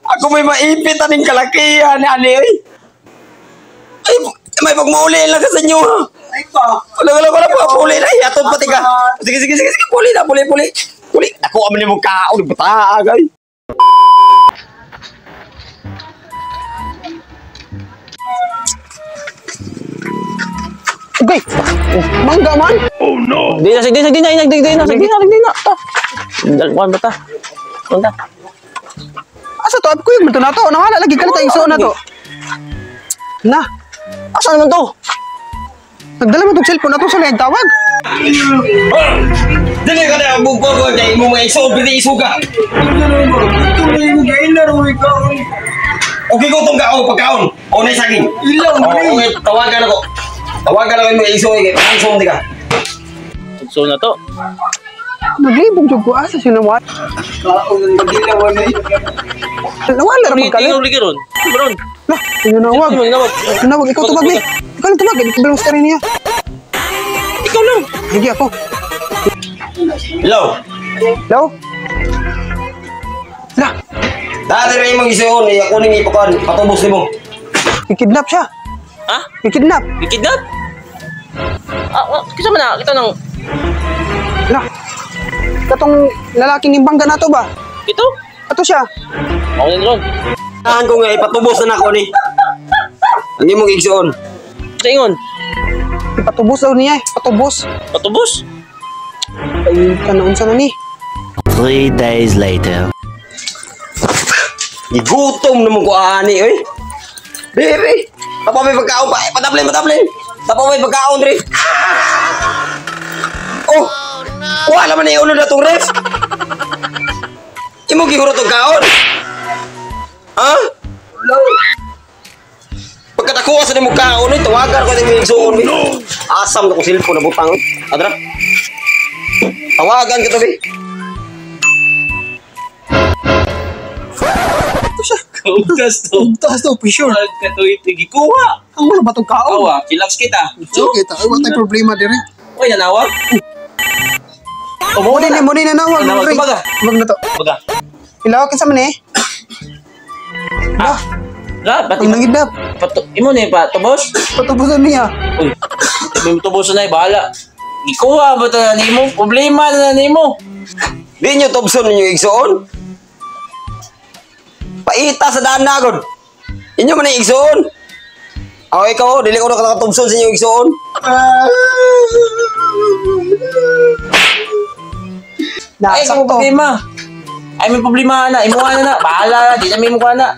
Ako may maipit aning kalakihan ani oy. Ay, may pagmauli lang ka sa inyo ha. Ay pa. Wala wala wala pa puli na atod pati ka. Sige sige sige sige puli na puli puli. Puli ako aman nimo kaon bata agay. Okay. Mangga man. Di na, sige, sige na, di na, di na, sige na, di na. Ta. Dalwan ba ta? Unta. Asa to? Kuyog man to na to. Nawala lagi kalit ang igsuon na to. Na. Asa naman to? Nagdala man tong cellphone na to sa lihag tawag. Dili ka na bugko ko kay imo mga isuod pwede isuga. Okay ko tong kao pagkaon. O na saging. Ilaw Oh, okay, tawagan ako. Tawagan ako imong isuod kay pansom di ka. So na to. Naglibog jud ko asa siya nawala. Nawala ra man kalit. Tingnan lagi ron. Ron. Lah, tinanawag. Tinawag. Tinawag ikaw tumag ni. Ikaw lang tumag, di ko sa niya. Ikaw lang. Sige ako. Hello. Hello? Lah, Dati ra imong isuod eh, ako ning ipakuan patubos nimo. ikidnap siya. Ha? Ikidnap. Gikidnap? Ah, ah, kisa man na kita nang Lah. Katong lalaki ning bangga na to ba? ito? Ato siya. Ako na ron. Tahan ko nga ipatubos na nako ni. Ang imong igsuon. Sa ingon. Ipatubos daw niya, eh. Patubos. Patubos. Ay, kanaon sa na ni. 3 days later. Gigutom naman ko ani oy. Bebe, tapo may pagkaon pa. Patablin, patablin. Tapo may pagkaon dre. Oh. Wala man ni ulo na tong ref. Imo gihurot og kaon. Ha? Pagkatakuha sa nimo kaon oy, tawagan ko nimo igsuon. No. Asam na ko cellphone na butang. Adra. Tawagan ka to be. Kautas to. Taas daw, for sure. Katuit gikuha. Ang wala ba tong kaon? Awa, chillax kita. Sige, ta. Ay, wala tayong problema dire. Oy, nanawag. Mo din, mo din nanawag. Nanawag, Dre. tumaga. Wag na to. Baga. Ilawak kinsa man eh. Ah. La, pati Ang nangidnap. pato, imo ni pa tubos? Patubusan niya. Uy, may tubos na bahala. Gikuha ba ta nimo? Problema na nimo. Di nyo tubson ninyo igsuon. Paita sa daan na agad. Inyo man ang igsuon. Ako ikaw, dili ko na kakatubson sa inyo igsuon. Na, Ay, may sakto. problema. Ay, may problema na. Imuha na na. Bahala na. Di na may mukha na.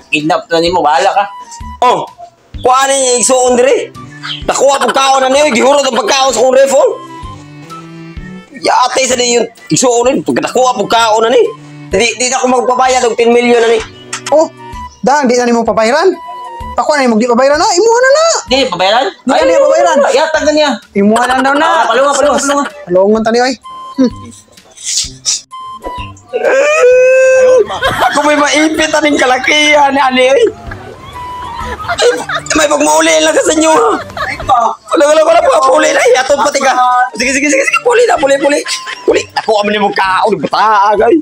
Kidnap na nimo. Bahala ka. Oh, kuha na yung igsuon dire. Nakuha pagkaon na niyo, gihurot ang pagkaon sa kong refon. Yate sa niyo yung igsuon rin. Pagka nakuha pagkaon na ni. Di na ako magpabayad og 10 million na ni. Oh, dahil di na nimo pabayran. Ako na nimo di pabayran na. Imuha na na. Di, pabayaran? Di na niya pabayaran. Yatag na niya. Imuha lang daw na. Ah, palunga, palunga, palunga. Palungan tani oy. Ako may maipit aning kalakihan ani oy. Ay, may pagmauli lang ka sa inyo. Ha. Wala wala wala pa puli na atod pati ka. Sige sige sige sige puli na puli puli. Puli ako aman nimo kaon bata agay.